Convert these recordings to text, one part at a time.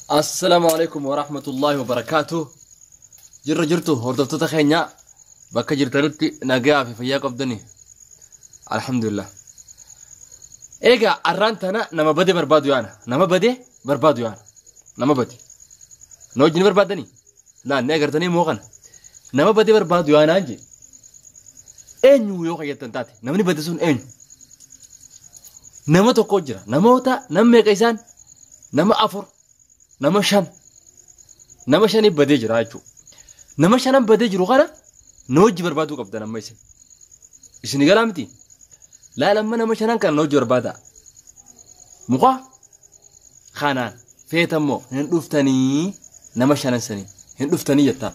Assalaamu alaikum wa rahmatullahi wa barakaatuh. Jirra jirtu hordoftoota keenya bakka jirtanitti nagaa fi fayyaa qabdani. Alhamdulillah. Egaa arraan tana nama bade barbaadu yaana. Nama bade barbaadu yaana. Nama bade. Na wajjin barbaadanii? Laan ni agartanii moo kana? Nama bade barbaadu yaanaan jee. Eenyu yoo kayyattan taate namni bade sun eenyu? Nama tokko jira. Namoota nama meeqa isaan? Nama afur, nama shan. Nama shanii badee jira jechuudha. Nama shanan badee jiru kana na wajji barbaaduu qabdan amma isin. Isin galaa miti? Laal amma nama shanan kana na wajji barbaadaa. Muka kanaan feetammoo hin dhuftanii nama shanan sanii hin dhuftanii jettaan.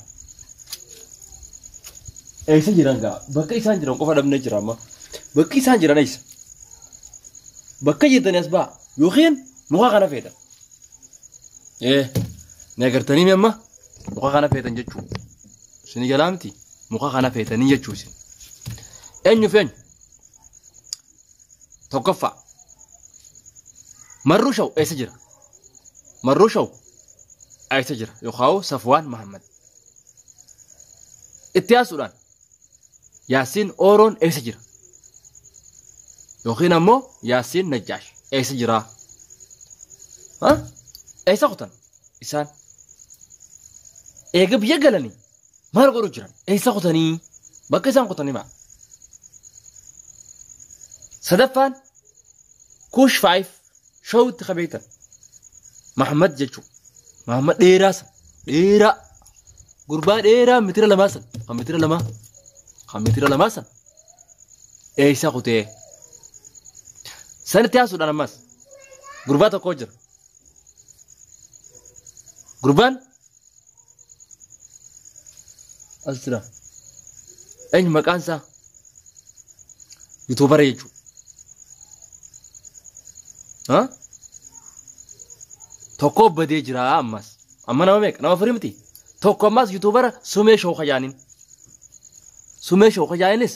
Eessa jiran gaa? Bakka isaan jiran qofa dhabnee jira amma. Bakki isaan jiran eessa? Bakka jirtanii as ba'a yookiin muka kana feetan. Ee, ni agartanii mi amma? Muka kana feetan jechuudha. Isin jalaa miti? Muka kana feetanii jechuu isin. Eenyu fi eenyu? Tokkoffaa. Marruu Shaw eessa jira? Marruu Shaw eessa jira? Yookaan Safwaan Mahammad. Itti aansuudhaan Yaasiin Ooroon eessa jira? Yookiin ammoo Yaasiin Najjaash eessa jira? Eessa kutan isaan? Eega biyya galanii maal godhu jiran? Eessa kutanii? Bakka isaan kutanii maa? Sadaffaan Kuush 5 showtti qabeetan. Mahammad jechuun. Mahammad dheeraa san. Dheeraa. Gurbaa dheeraa mitira lamaa san. Kan mitira lamaa. Kan mitira lamaa san. Eessa kutee? Sanitti haasuudhaan ammas. Gurbaa tokko jira. Gurbaan as jira. Eenyu maqaan isaa? Yuutuubara jechuudha. Tokko badee jira ammas. Amma nama meeqa? Nama afurii miti. Tokko ammas yuutuubara Sumee Shoo Kajaaniin. Sumee Shoo Kajaaniinis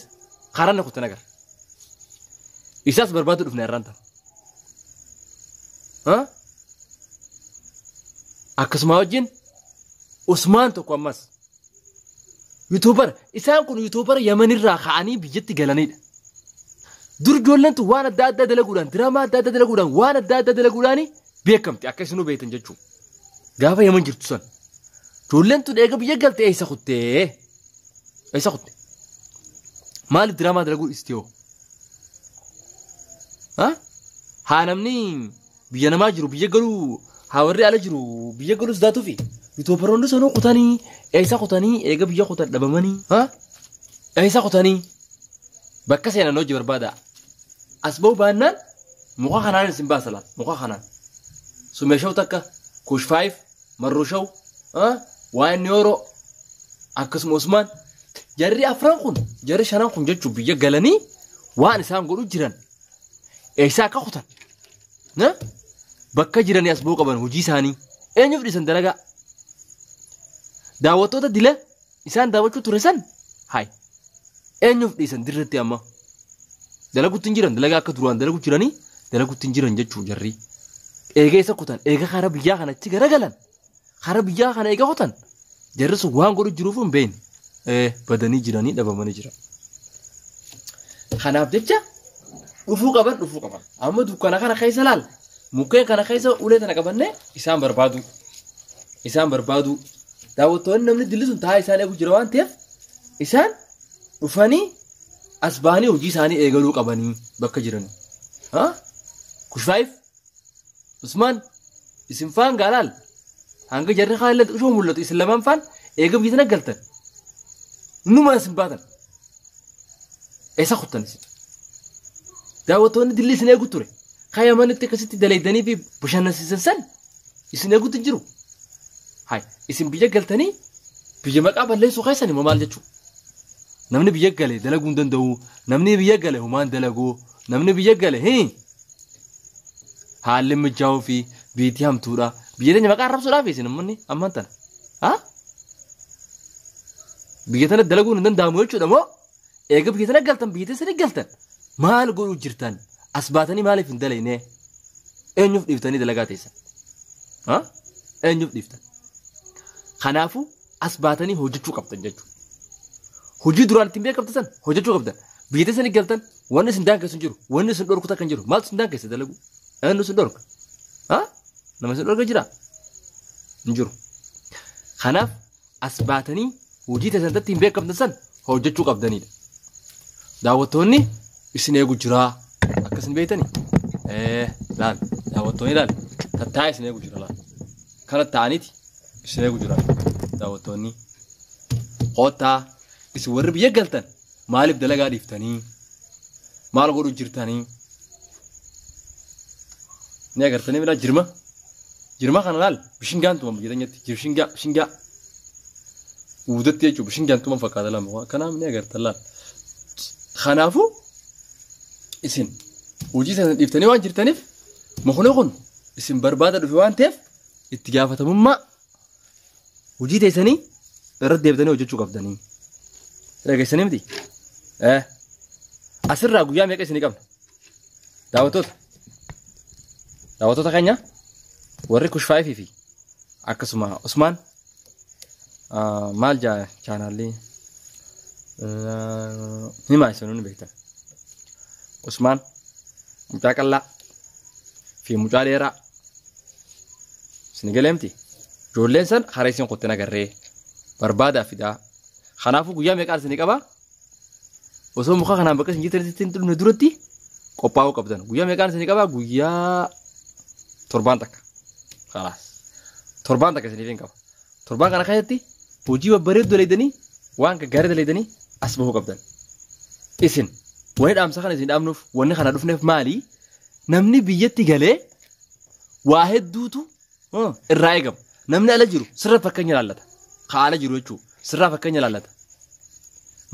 karaa inni kutte nagar. Isaas barbaadu dhufne irraan ta'a. Akkasuma wajjin Usmaan tokko ammas. Yuutuubara isaan kun yuutuubara Yamanirraa ka'anii biyyatti galanidha. Dur ijoolleen tun waan adda addaa dalaguudhaan diraamaa adda addaa dalaguudhaan waan adda addaa dalaguudhaan beekamti akka isinuu beektan jechuudha. Gaafa Yaman jirtu san. Ijoolleen tun eega biyya galte eessa kuttee? Eessa kutte? Maaliif diraamaa dalaguu dhiiste hoo? Haa namni biyya namaa jiru biyya galuu haa warri ala jiru biyya galuus daatuufi yuutuubaroonni sanuu kutanii eessa kutanii eega biyya kutan dhabamanii eessa kutanii bakka seenan hojii barbaada. As ba'u baannaan muka kanaan isin baasa laal muka kanaan. Sumee Shaw takka Kuush 5 Marruu Shaw waa inni yeroo akkasuma Usmaan jarri afran kun jarri shanan kun jechuun biyya galanii waan isaan godhu jiran eessa akka kutan bakka jiranii as ba'uu qaban hojii isaanii eenyuuf dhiisan dalagaa daawwattoota dila isaan daawwachuu ture san hayi eenyuuf dhiisan dirratti amma dalaguutti hin jiran dalagaa akka duraan dalagu jiranii dalaguutti hin jiran jechuu jarri eega isa kutan eega karaa biyyaa kana achi garagalan karaa biyyaa kana eega kutan jarri sun waan godhu jiruuf hin beekne badanii jiranii dhabamanii jiran. Kanaaf jecha dhufuu qaban dhufuu qaban amma dukkana kana keessa laal mukkeen kana keessa ulee tana qabannee isaan barbaadu isaan barbaadu daawwattoonni namni dilli sun taa'aa isaan eegu jira waan ta'eef isaan dhufanii as ba'anii hojii isaanii eegaluu qabanii bakka jiran. Kushfaayif Usmaan isin faan gaalaal hanga jarri kaan illee xiqqoo mul'atu isin lamaan faan eega biyya tana galtan numa isin baatan eessa kuttan isin daawwattoonni dilli isin eegu ture kaayamanitti akkasitti dalaydanii fi bashannansiisan san isin eegutti jiru. Hai isin biyya galtanii biyya maqaa balleessuu keessan immoo maal jechuudha? Namni biyya gale dalaguu hin danda'u. Namni biyya gale humaan dalaguu. Namni biyya gale haalli mijaa'uu fi biitii hamtuudha. Biyya teenya maqaa arrabsuudhaaf isin ammanni ammaan tana. Biyya tana dalaguun hin danda'amu jechuudha moo eega biyya tana galtan biyya teessanii galtan maal godhuu jirtan as baatanii maaliif hin dalagne? Eenyuuf dhiiftanii dalagaa teessan? Eenyuuf dhiiftan? Kanaafuu as baatanii hojjechuu qabdan jechuudha. Hojii duraan ittiin beekamtan san hojjechuu qabdan. Biyya teessanii galtan wanni isin daangessu hin jiru. Wanni isin dhorku takka hin jiru. Maaltu isin daangessa dalagu? Eenyu isin dhorka? Nama isin dhorka jiraa? Hin jiru. Kanaaf as baatanii hojii teessan ittiin beekamtan san hojjechuu qabdanidha. Daawwattoonni isin eegu jiraa. Akka isin beektanii? Laal daawwattoonni laal tattaa'ee isin eegu jira laal. Kana ta'aniiti isin eegu jira daawwattoonni. Kottaa isin warri biyya galtan maaliif dalagaa dhiiftanii? Maal godhu jirtanii? Ni agartanii bilaa jirma. Jirma kana laal bishingaan tuman biyya teenyatti bishingaa bishingaa. Uudatti jechuudha bishingaan tuman fakkaata lama kanaaf ni agartan laal. Kanaafuu isin hojii sana dhiiftanii waan jirtaniif mukni kun isin barbaada dhufe waan ta'eef itti gaafatamummaa hojii teessanii irratti deebitanii hojjechuu qabdanii. Dhageessanii miti? Asirraa guyyaa meeqa isinii qabna? Daawwattoota. Daawwattoota keenya warri Kushfaayifii fi akkasuma Usmaan maal jaa chaanaalli himaa isin ni beektan. Usmaan mucaa qal'aa fi mucaa dheeraa isin galee miti? Ijoolleen san karaa isin qotte agarree barbaadaa fidaa. Kanaafuu guyyaa meeqaan isinii qabaa? Osoo muka kanaan bakka isin jirtanitti hin dhumne duratti qophaa'uu qabdan. Guyyaa meeqaan isinii qabaa? Guyyaa torbaan takka. Khalaas. Torbaan takka isiniif hin qaba. Torbaan kana keessatti hojii babbareedduu dalaydanii waan gaggaarii dalaydanii as bahuu qabdan. Isin wanni dhaamsa kana isin dhaamnuuf wanni kana dhufneef maali? Namni biyyatti galee waa hedduutu irraa eegama. Namni ala jiru sirra fakkeenya laallata. Ka ala jiru jechuudha. Sirraa fakkeenya laallata.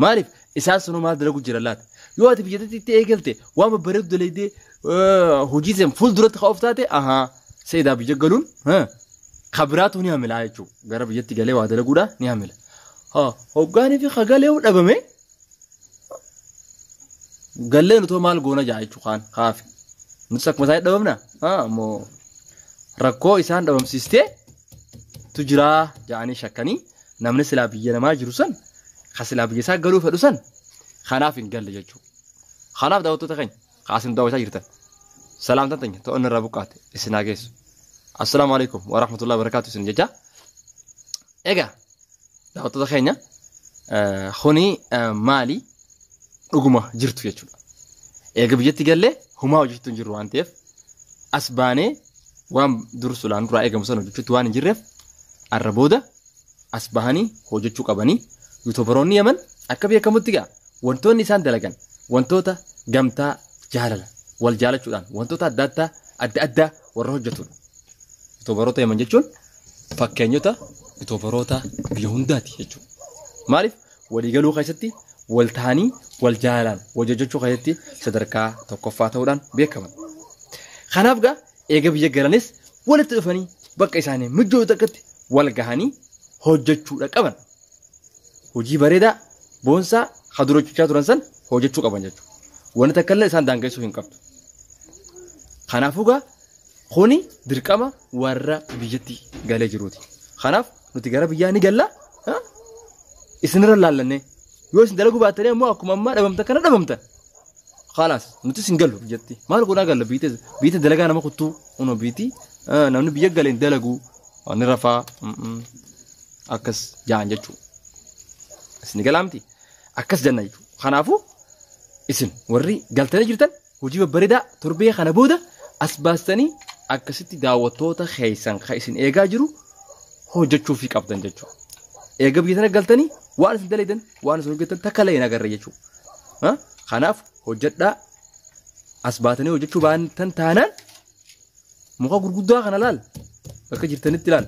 Maaliif isaan sunuu maal dalagu jira laata? Yoo ati biyyatti itti eegalte waan babbareedu dalaydee hojii seen fuulduratti ka'uuf taate ahaa seedaa biyya galuun kabiraatu ni hamila jechuudha. Gara biyyatti galee waa dalaguudha ni hamila. Hoggaanii fi hagalee dhabame gallee nutoo maal goona jaa jechuudha kaan kaafi. Nutis akkuma isaan dhabamna ammoo rakkoo isaan dhabamsiistee tu jiraa ja'anii shakkanii namni silaa biyya namaa jiru san ka silaa biyya isaa galuu fedhu san kanaaf hin galle jechuudha. Kanaaf daawwattoota keenya kaasin daawwachaa jirtan. Salaamtaan teenya to'annoo irraa buqqaate isin haa geessu. Assalaamu alaikum wa rahmatullahi wa barakaatu isin jecha. Egaa daawwattoota keenya kuni maali dhuguma jirtu jechuudha. Eega biyyatti gallee humaa hojjechuutu hin jirru waan ta'eef as baanee waan dur sulaan duraa eegamu sana hojjechuutti waan hin jirreef arra booda as bahanii hojjechuu qabanii yuutuubaroonni Yaman akka beekamutti gaa wantoonni isaan dalagan wantoota gamtaa jaalala wal jaalachuudhaan wantoota adda addaa adda addaa warra hojjetudha. Yuutuubaroota Yaman jechuun fakkeenyota yuutuubaroota biyya hundaati jechuudha. Maaliif waliigaluu keessatti wal ta'anii wal jaalalaan wal hojjechuu keessatti sadarkaa tokkoffaa ta'uudhaan beekaman. Kanaaf gaa eega biyya galanis walitti dhufanii bakka isaanii mijoo takkatti wal gahanii hojjechuudha qaban. Hojii bareedaa boonsaa kan dura hojjechaa turan san hojjechuu qaban jechuudha. Wanti takka illee isaan daangessuu hin qabdu. Kanaafuu gaa kuni dirqama warra biyyatti galee jiruuti. Kanaaf nuti gara biyyaa ni galla isinirra laallannee yoo isin dalaguu baattanii ammoo akkuma ammaa dhabamtan kana dhabamtan. Khalaas nuti isin gallu biyyatti. Maal godhaa galla biyya dalagaa nama kuttuu unoo biyyatti namni biyya galee hin dalagu ni rafaa akkas ja'an jechuudha. Isin galaa miti akkas jenna jechuudha. Kanaafuu isin warri galtanii jirtan hojii babbareedaa torbee kana booda as baastanii akkasitti daawwattoota keessan kan isin eegaa jiru hojjechuufii qabdan jechuudha. Eega biyya tana galtanii waan isin dalaydan waan isin hojjetan takka illee hin agarre jechuudha. Kanaaf hojjedhaa as baatanii hojjechuu baatan taanaan muka gurguddaa kana laal bakka jirtanitti laal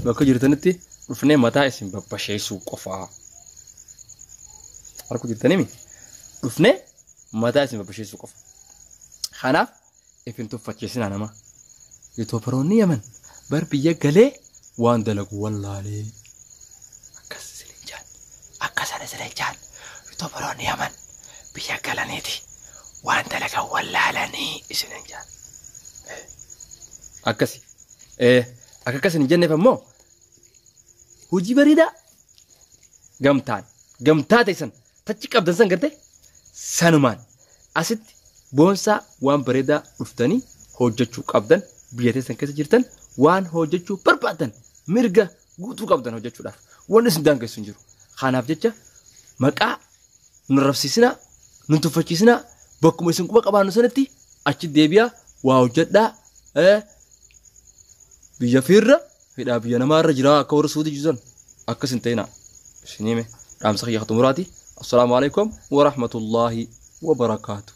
bakka jirtanitti dhufnee mataa isin babbasheessuu qofaa. Harku jirtanii mi? Dhufnee mataa isin babbasheessuu qofa. Kanaaf ifin tuffachiisinaa nama. Yuutuubaroonni Yaman bar biyya galee waan dalagu wallaalee. Akkas isin jaan. Akkasan isin jaan. Yuutuubaroonni Yaman biyya galaniiti waan dalagan wallaalanii isin jaan. Akkasi. Akka akkas hin jenneef ammoo hojii bareedaa gamtaan gamtaa ta'e tachi qabdan san garte sanumaan asitti boonsaa waan bareedaa dhuftanii hojjechuu qabdan biyya teessan keessa jirtan waan hojjechuu barbaadan mirga guutuu qabdan hojjechuudhaaf wanni isin daangessu hin jiru. Kanaaf jecha maqaa nu rabsiisinaa nu tuffachiisinaa bakkuma isin quba qabaannu sanatti achi deebi'aa waa hojjedhaa biyya fiirra hidhaa biyya namaarra jiraa akka warra suutii jiran akkas hin ta'inaa. Isin hime dhaamsa kiyya xumuraati. Assalaamu alaikum wa rahmatullaahi wa barakaatu.